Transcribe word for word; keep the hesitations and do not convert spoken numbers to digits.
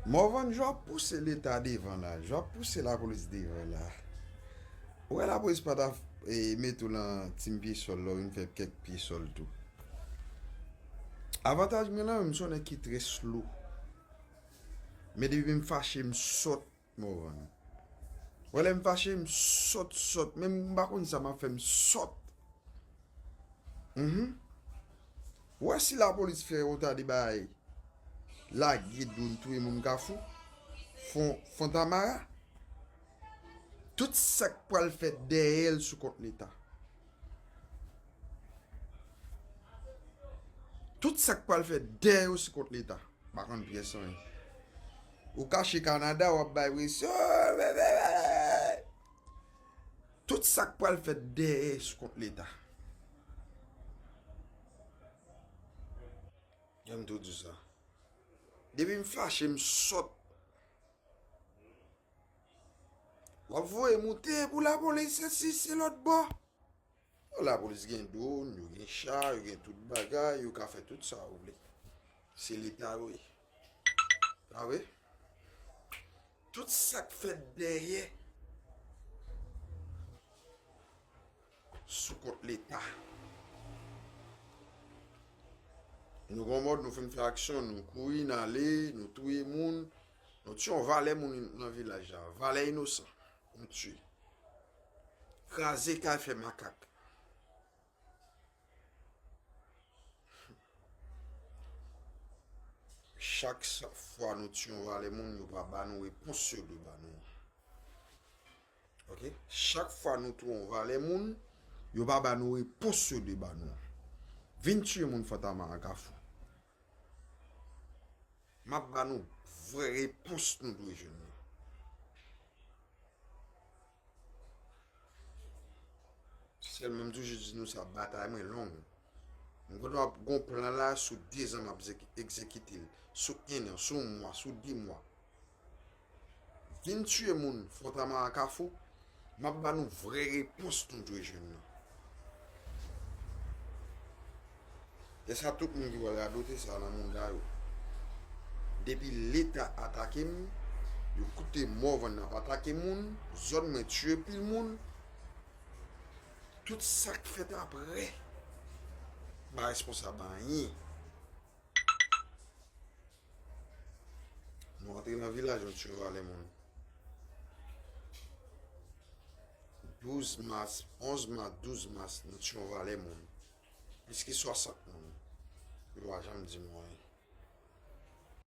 Morvan, jan w ap pouse Leta devan la, jan w ap pouse lapolis devan la. Ou wè lapolis pa ta e, mete w nan tim pye sòl la, w vin fè kèk pye sòl tou. Avantaj mwen lan, m se yon nèg ki trè slow. Men depi m fache, m sòt, Morvan. Wè lè m fache, m sòt, sòt. Menm m pa konn sa m ap fè, m sòt. Mhm. Ou wè si lapolis fè yon ta de bagay, lage dwòn, touye moun Kafou, Fon, Fontamara, tout sa k pral fèt dèyè l sou kont Leta. Tout sa k pral fèt dèyè yo sou kont Leta. Pa konn pyès anyen. Ou kache Kanada, w ap bay presyon. Tout sa k pral fèt dèyè sou kont Leta. Jan m tou di w sa. Depi m fache, m sòt. W ap voye moute pou lapolis, se si, se lòt bò. Yo, lapolis gen dwòn, yo gen cha, yo gen tout bagay, yo ka fè tout sa yo vle. Se Leta yo ye. Pa vre? Tout sa k fèt dèyè sou kont Leta. Nou gon mòd, nou fin fè aksyon, nou kouri, n ale, nou touye moun, nou tiye yon valè moun nan vilaj la, valè inosan, nou tiye. Kraze kay, fè makak. Chak sa, fwa nou tiye yon valè moun, yo pa ba nou repons yo dwe ba nou an. Ok? Chak fwa nou tiye yon valè moun, yo pa ba nou repons yo dwe ba nou an. Vin tiye moun Fontamara, Kafou. M ap ba nou vrè repons nou dwe jwenn nan. Sèlman m toujou di nou sa, batay mwen long. M konn w ap gon plan la, sou dezan m ap zek- egzekite l, sou en an, sou yon mwa, sou de mwa. Vin tiye moun Fontamara, Kafou, m ap ba nou vrè repons nou dwe jwenn nan. E sa tout moun ki pral radote sa nan mouda yo. Depi Leta atake m, yo koute Morvan ap atake moun, zòn mwen tiye pil moun. Tout sa k fèt apre, pa responsab anyen. Nou antre nan vilaj, nou tiye yon valè moun. Douz mas, onz mas, douz mas, nou tiye yon valè moun. Plis ke swasant moun. Yo pa janm di nou anyen.